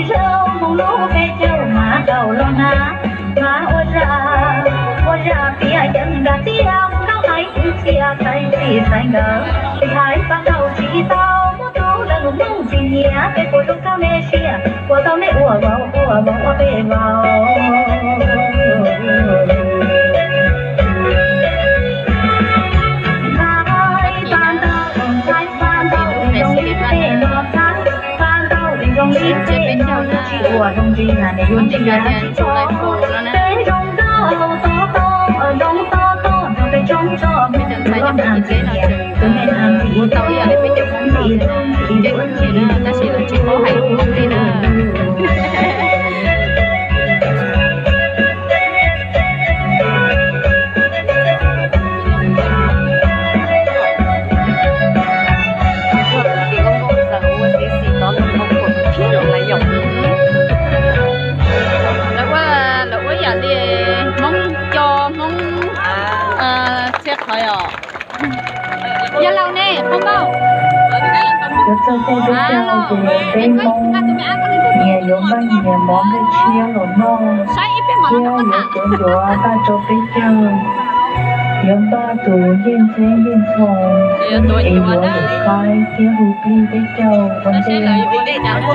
Rau hmoob lub peb caug mas tau los na, mas ua zaj, ua zaj piav yeeb nram tiaj, nkauj haiv kwv txhiaj txhais txij txhais nkawm, hais pab tau tsis tau, muab tub ntawm lus Hmoob tsis nyiam, peb puas zoo tau nej siab, puas tau nej ua vauv, ua vauv ua peb vauv. Ntxhais pab ntau, ntxhais pab ntau, zoo li peb no ntxhais pab ntau, zoo li peb no tsis ua zoo li na, nej yuav tsis yog tsis tso, peb zoo nkauj to to, zoo to to, nrog peb tsoob tso, peb cov ntxhais nyob pem tsev no tseem ua tau ib yam li peb cov Hmoob no, keej kawg na, tab sis lawv tsis paub hais lus Hmoob li na. Lawv ua, lawv ua yam li Hmoob co Hmoob txhia qhov os. Yog laus ne, Hmoob Npauj. Yuav txog caij peb caug ces peb Hmoob nyias yuav npaj nyias mov nplej tshiab los noj, thiab yuav tuav ncuav npaj rau peb caug. Yuav npaj tus ncej ntxheb ncej ntxhoo, es yuav lwm qaib thiab hu plig peb caug ua ntej,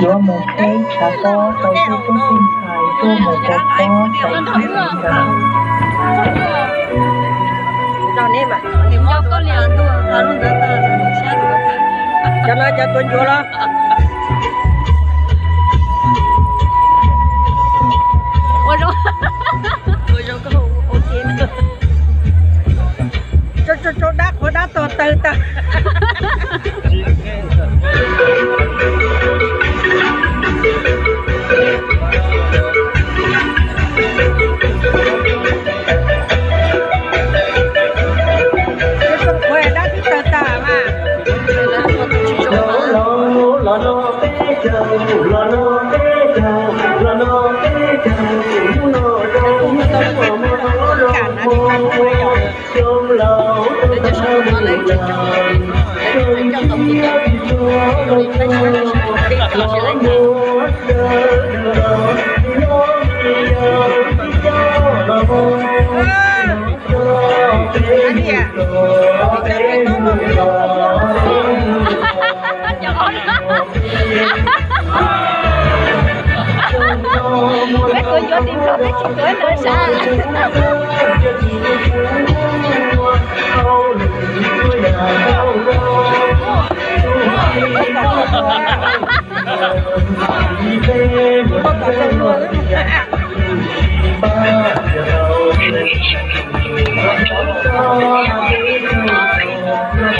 yuav mus qheb tshav pob rau tej tub tej ntxhais tuaj mus rau pob xaiv txhij xaiv nkawm. Cov no cov tuav ncuav los? Ua zoo. Rau, rau, rau dab qhuav dab tog tawg tag. Rau, rau qhuav dab twb tawg tag mas. Peb tuav ncuav tim Nplog, peb tsis tuav ntawd sas.